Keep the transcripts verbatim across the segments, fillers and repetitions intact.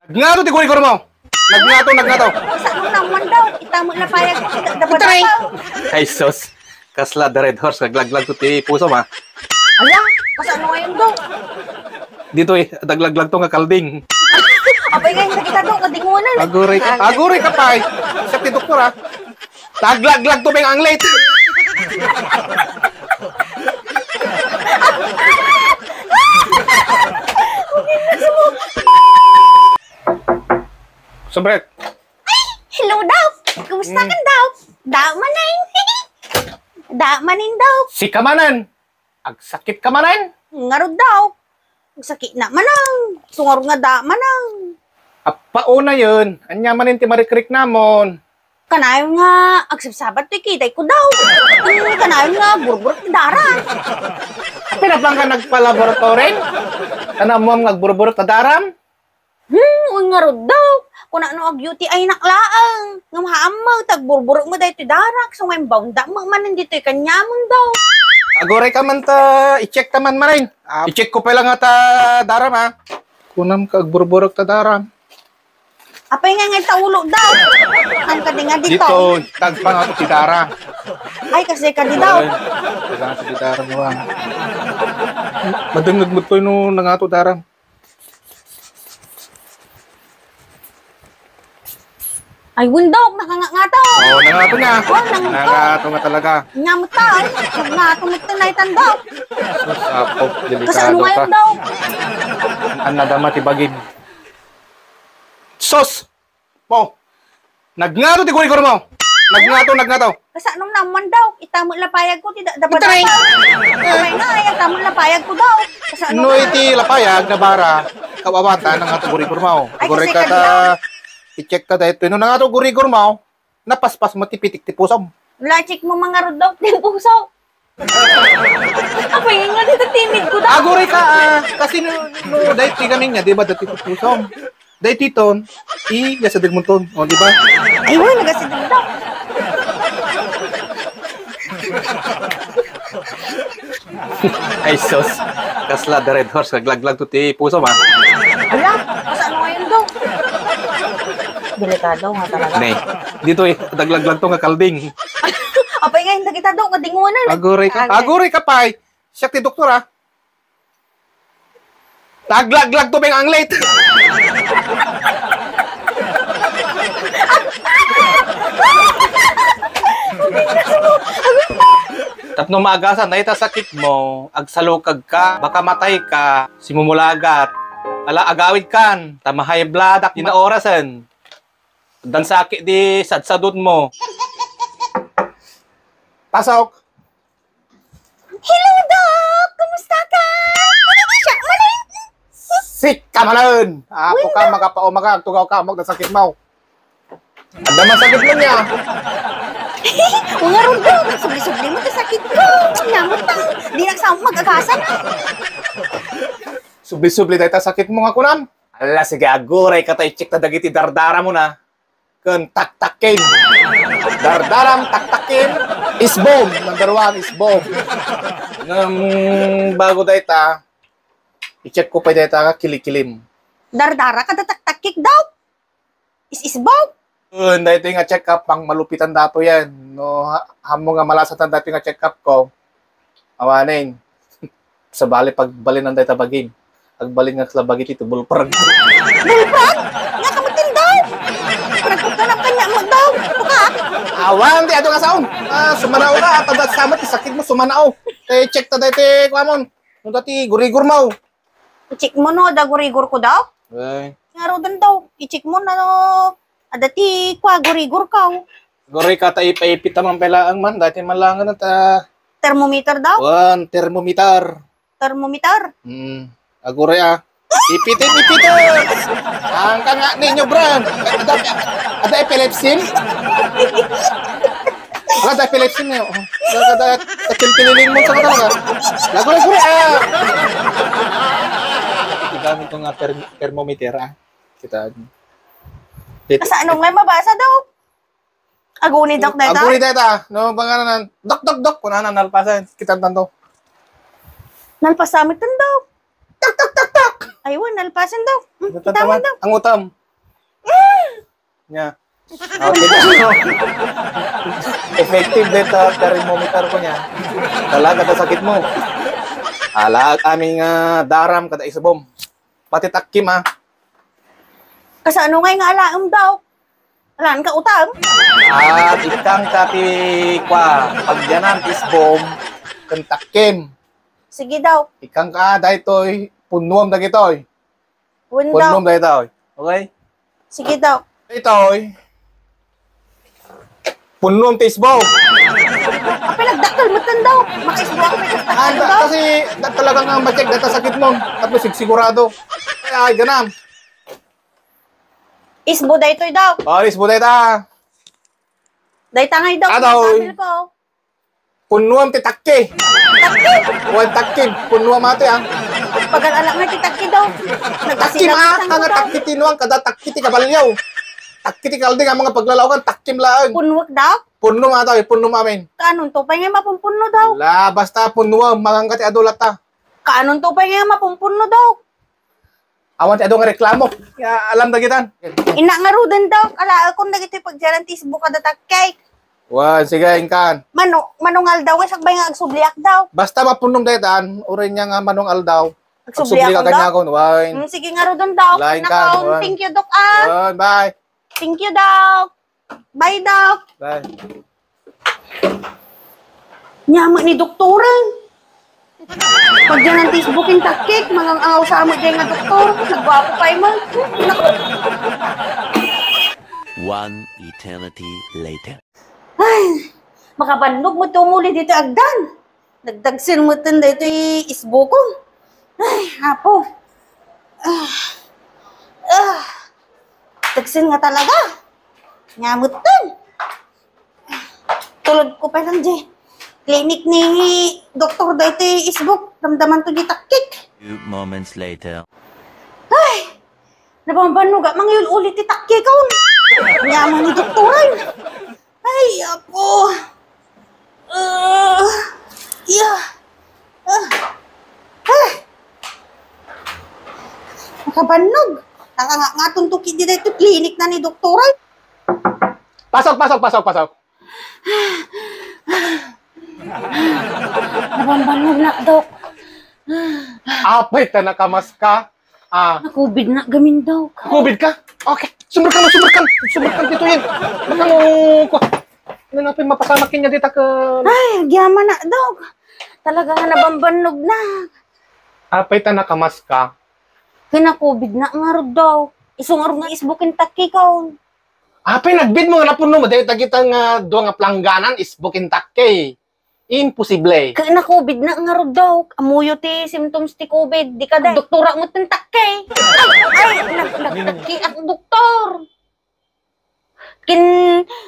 Nagngato ti gurigurmo. Nagngato, nagngato. Kasano naman daw? Ita met lapayag ko, da-, da-, Itaray. Ay, sus. Kasla the Red Horse, naglaglagto ti pusom, ha? Ala, kasano ngayon daw? Ditoy, naglaglagto nga kalding. Apay nga, hindi kita daw, kadingunan. Aguray ka, aguray ka, pay. Siak ti doktor, ha? Naglaglagto pay nga anglit. Sobret. Ay, hello, Doc. Kumusta ka, Doc? Da manen. Da manen, Doc. Sika manen. Agsakit ka manen? Ngarud, Doc. Agsakit na manen. Sungar nga da manen. Appauna yun. Anya manen ti marikriknamon? Kanayon nga agsabsabat ti kitay ko, Doc. Kanayon nga burburek ti dara. Pinapan ka nagpalaboratorin? Kanayon nga agburburek ti daram? Hmm, ngarud, Doc. Kuna no ag-U T I nak laeng. Ngem haam met, agburburek met daytoy darak. So, ngayon, baunda met manen ditoy kaniamon, Doc. Aguray ka man ta, i-check ta man, manen. Ah, i-check ko pay lang ta daram, ha. Kunam ka, agburburek ta daram. Apay nga ngay ta ulo, Doc. Ang kadi nga dito. Dito, tagpang ako ti dara. Ay, kasi kadi, Doc. Ay, kailangan sa gitara mo, ah. Madengngeg mo to, no, nangato daram. Ay, windog, nakangato. Oo, nangato niya. Oh, nangato. Nangato nga talaga. Nya mo ta, ay. Nangato mo ta, naitan daw. Sus, apo, delikado ka. Kasano ngayon daw? Ang nadama ti bagim. Sus! Po! Nagngato ti gurigor mo! Nagngato, nagngato! Kasano naman daw? Ita met lapayag ko, ti da-, dapat Itaray. Apay nga, ay, ita met lapayag ko daw. Kasano No nga? Iti lapayag, nabara, kawawatan ang ato gurigor mo. Ay, Guray kasi ka kanta. Ta, i-check ta dahil ito. No, nang ato gurigor mo, napaspas mo ti pitik ti pusom. Wala, check mo mga rudok, ti puso. Apay nga, dito timid ko daw. Aguray ka, ah, kasi no, no, dahil ti kami niya, di ba, dati ti pusom. Daytoy ton, i-, gasadeg mo ton. O, di ba? Ay, wala, nagasadeg daw. Ay, sus. Kasla, the Red Horse, naglaglag to ti puso, ma. Ala, kasano ngayon daw? Delikado nga talaga. Ne, ditoy, naglaglag to nga kalding. Apay nga, hindi kita daw, kadingunan. Aguray ka. Agay. Aguray ka, pay. Siya ti doktor, ah. Naglaglag to, beng, anglit. Tapno maagasan dayta sakit mo, agsalukag ka, baka matay ka, simumulagat. Ala, agawid kan, ta ma-high blood ak, di na orasen. Dan sakit di sadsadot mo. Pasok. Hello, Doc! Kumusta ka? Ano ba siya? Mali! Sika manen! Apo ka, Wala. Magapaumaga, agtugaw ka, amok na sakit mo. Adda man sakit mo niya. Mga rundo, subli-subli mo ti sakit ko. Nyamot ang, di nagsama mag-agasan, ah. Subli-subli dayta sakit mo nga kunam. Ala, sige, aguray ka ta i-check ta dagiti dardara mo na. Ken taktakken. Dardaram, taktakken. Isbom. Number one, isbom. Ngem, bago dayta, i-check ko pay dayta nga kilikilim. Dardara kada taktakkek daw? Is-isbom? Ken, daytoy nga check-up, pangmalupitan dato yan. No, ha-, hammo nga malasatan daytoy nga check-up ko. Awanen. Sabali pagbalinan dayta bagim. Agbalin nga kasla bagi ti bullfrog. Bullfrog? Nga kamutin daw! Nagkukanap ka niya mo daw! Buka! Awan, di ato nga saon. Ah, sumanao ka, at adat sama ti sakit mo, sumanao. Eh, check ta dayta, kuamon. No dati, gurigor mo. I-check mo no, da gurigor ko daw? Ay. Nga rodan daw, i-check mo na no, ada ti kua gurigor ka. Guray ka ta ipaipit ta man pay laeng man, dati malangan ta. Thermometer daw? Wan, thermometer. Thermometer? Hmm, aguray ah. Ipitin, ipitin! Ang ka nga ninyo, Bran. Ada, ada epilepsy? Wala, ada epilepsy na yun. Wala, ada, ada, mo sa talaga. Laguray-guray, ah! Gamit ko nga therm-, thermometer, ah. Kita. Kita. Sa ano nga mabasa daw? Aguni, Doc, deta? Aguni, deta. No, bang ano nan? Dok, dok, dok. Kuna na, nalpasan. Kita tanto. Nalpasan, tanto. Tak, tak, tak, tak! Ay, wen, nalpasen, Dok. Hmm, Ito kita naman, man, Dok. Ang utam. Mm. Nya. Okay. Effective dayta thermometer ko nya. Talaga ta sakit mo. Ala, amin nga daram kada isbom. Pati takkim, ah. Kasano ngay nga alaem, Dok? Alaan ka utam? Ah, ikkan ka ti, kwa, pagyanan, isbom, ken takkim. Sige, Dok. Ikkan ka, daytoy, punnuam dagitoy. Wen, Dok. Punnuam daytoy. Okay? Sige, Dok. Daytoy. Punnuam ti isbom. Apay, nagdakkel metten, Dok. Makaisbo ako, may Ah, kasta, da-, Dok. Kasi da-, talagang ang ma-check data sakit mo. Tapos sigsigurado. Ay, ay, ganam. Isbo daytoy, Dok. Oh, isbo dayta. Dayta ngay, Dok. Atoy. Sabi ko. Punnuam ti takki. Takki? Wen takki, punnuam atoy, ah. Pagal-ala nga ti takki, Dok. Takki, Nagkasilaw ah, isang nga Dok. Takki ti nuang, kada takki ti kabalyo. Takki ti kalding, ang mga paglalaokan, takkim laeng. Punwek, Dok? Punnuam atoy, punnuam amin. Kaanonto pay nga mapunpunno, Dok? La, basta punnuam, mangangga ti adu latta. Kaanonto pay nga mapunpunno, Dok? Awan ti adu nga reklamo. Ya, alam dagitan. Ina ngaruden, Dok. Alaekon dagitoy pagdianan ti isbo kada takki. Wen, sige, inkan. Mano, manong aldaw nga sakbay nga agsubliak, Dok. Basta mapunnom daytan, uray nia nga manong aldaw. Agsubliak, Agsubliak Dok? Kaniakon, wen. Hmm, sige ngaruden, Dok. Lain ka, Nakon. Wen. Thank you, Dok, ah. Wen, bye. Thank you, Dok. Bye, Dok. Bye. Nia met ni doktoren. Pagdianan ti isbo ken takkik, mangang-angaw sa met diay nga doktor. Nagguapo pay met. Naku. One eternity later. Ay, makabannog met ti umuli ditoy agdan. Nagdagsen metten daytoy isbokon. Ay, Apo. Ah. Ah. Dagsen nga talaga. Nia metten. Tulodko pay lang diay klinik ni doktor daytoy isbok. Damdamanto diay takkik. Few moments later. Ay! Nabambannog a mangyul-uli ti takkikon. Nia met ni doktoren. Ay, Apo. Ah, iya. Ah. Ah. Makabannog. Nakangatonto ketdi daytoy klinik na ni doktoren. Pasok, pasok, pasok, pasok. Nabambannog na, Dok. Apay ta nakamaska. Ah. Na-covid na gamin, Dok. COVID ka? Okay. Sumrekam, sumrekam. Sumrekam ditoyen. Baka mo, kwa. Ano na pay mapasamak kanya dita ka? Ay, agyaman na, Dok. Talaga nga nabambannog na. Apay ta nakamaska. Kina-covid na ngarud, Dok. Isu ngarud nga isbo ken takkikon. Apay, nagbit mo nga napunno mo dayta dagita nga dua nga plangganan, isbo ken takki. Imposible. Kina-covid na ngarud, Dok. Ammoyo ti symptoms ti COVID. Di ka da. Doktora met ti takki. Ay, nag-, nagtakki ak, doktor. Kin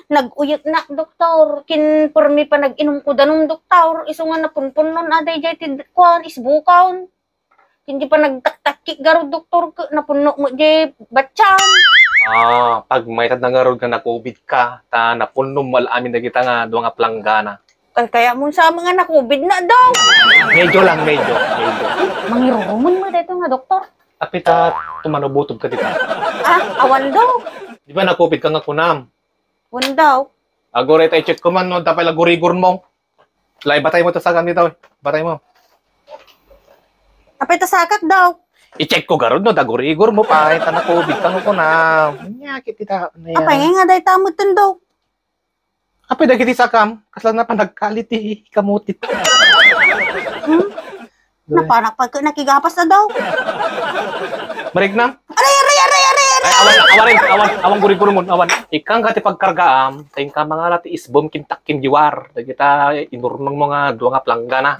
nag-uyek na, doktor. Kin permi pa nag-inum ko danum, doktor. Isu nga napunpunnon a dayjay ti kuan, isbokon. Ken di pa nagtaktakki garud, doktor, ket napunno met diay batsan. Ah, pagmayat na ngarud nga na-covid ka, ta napunnom mo al-amin dagita nga dua nga planggana. Kay kaya mo sa mga na-covid na daw. Medyo lang, medyo, medyo. Mangiruruman mo dito nga, doktor. Apita, tumanubutob ka dita. Ah, awan daw. Di ba na-covid ka nga kunam? Wan daw. Aguray ta i-check ko man, no, tapay lagurigor mo. Lai, batay mo to sa ganito, eh. Batay mo. Apay ta sakak daw. I-check ko garud, no, dagurigor mo pa, ay, ta na-covid ka, no, ko na. Nya, kiti ta, ano yan? Apay nga, nga, day tamut daw. Apay, dagiti sakam, kasla na pa nagkalit, eh, kamutit. Hmm? Napanak pa ka, nakigapas na daw. Marigna? Aray, aray, aray, aray, aray! Ay, awan, awan, awan, awan, guri-guri mo, awan. Ikang ka ti pagkargaam, ta inka mangala ti isbom kin takkim diwar. Dagita, inurnong mo nga dua nga planggana.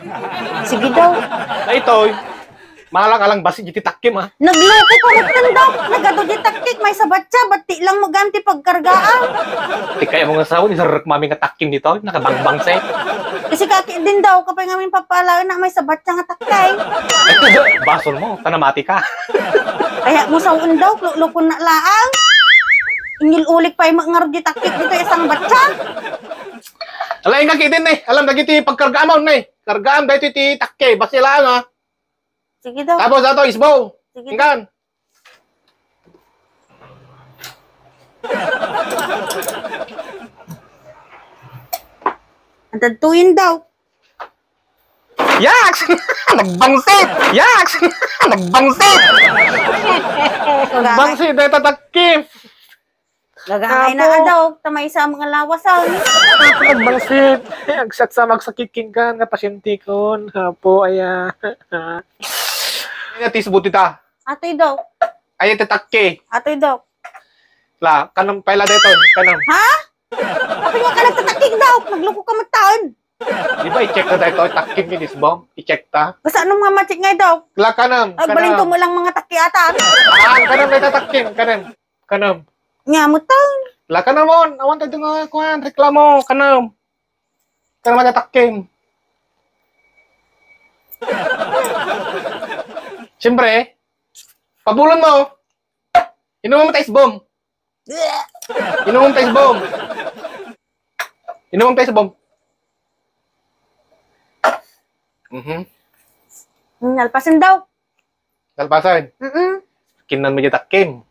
Sige daw. Daytoy, malang-alang basi iti takkim, ah. Nagloko ka ruten daw. Nagadu di takkik, may sabatsa, bati lang mo ganti pagkargaam. Ti kaya mo nga sawan, isarrek mami nga takkim dito, nakabangbangse. Kasi kaki din daw, kapay nga min papalaen na may sabatsa nga takkay. Basol mo, ta namati ka. Kaya mo sa undaw, luklukon na laang. Ingil ulik pay mo ngarud di takkik dito isang batsa. Ala, inka kidin, eh. Alam, dagiti pagkargaam, eh. Kargaam, daytoy ti takke. Basi laang, ah. Sige daw. Tapos, ato, isbo. Sige. Ingkan. Antad tuyin daw. Yaks! Nagbangsit! Yaks! Nagbangsit! Nagbangsit, dahil tatakip! Gagangay na. Apo. Adaw, ta maysa nga lawasan. Nagbangsit. Agsaksa, agsakiking kan nga pasyente kon. Apo, aya. Ina, tisbo dita. Atoy, Dok. Ay, tatakki. Atoy, Dok. La, kanam, paila daytoy, kanam. Ha? Atoy, nga ka nagtatakki, Dok. Nagloko ka mataan. Di ba i-check na daytoy, takkim ni tisbo? I-check ta. Basta anong mga ma-check nga, Dok? La, kanam, agbalin kanam. Mo lang mga takki ata. Ah, kanam, may tatakkim, kanam. Kanam. Nga mo to. La, kanam on. Awan tayo nga, kuwan, reklamo. Kanam. Kanam, may tatakkim. Siyempre, pabulon mo. Inuman mo ta isbom. Inuman mo ta isbom. Inuman mo ta isbom. Mhm. Nalpasan daw. Nalpasan? Mm-mm. Kinnan mo diay takkim.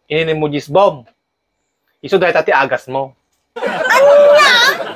Ininim mo diay isbom. Isu dayta ti agas mo. Anya?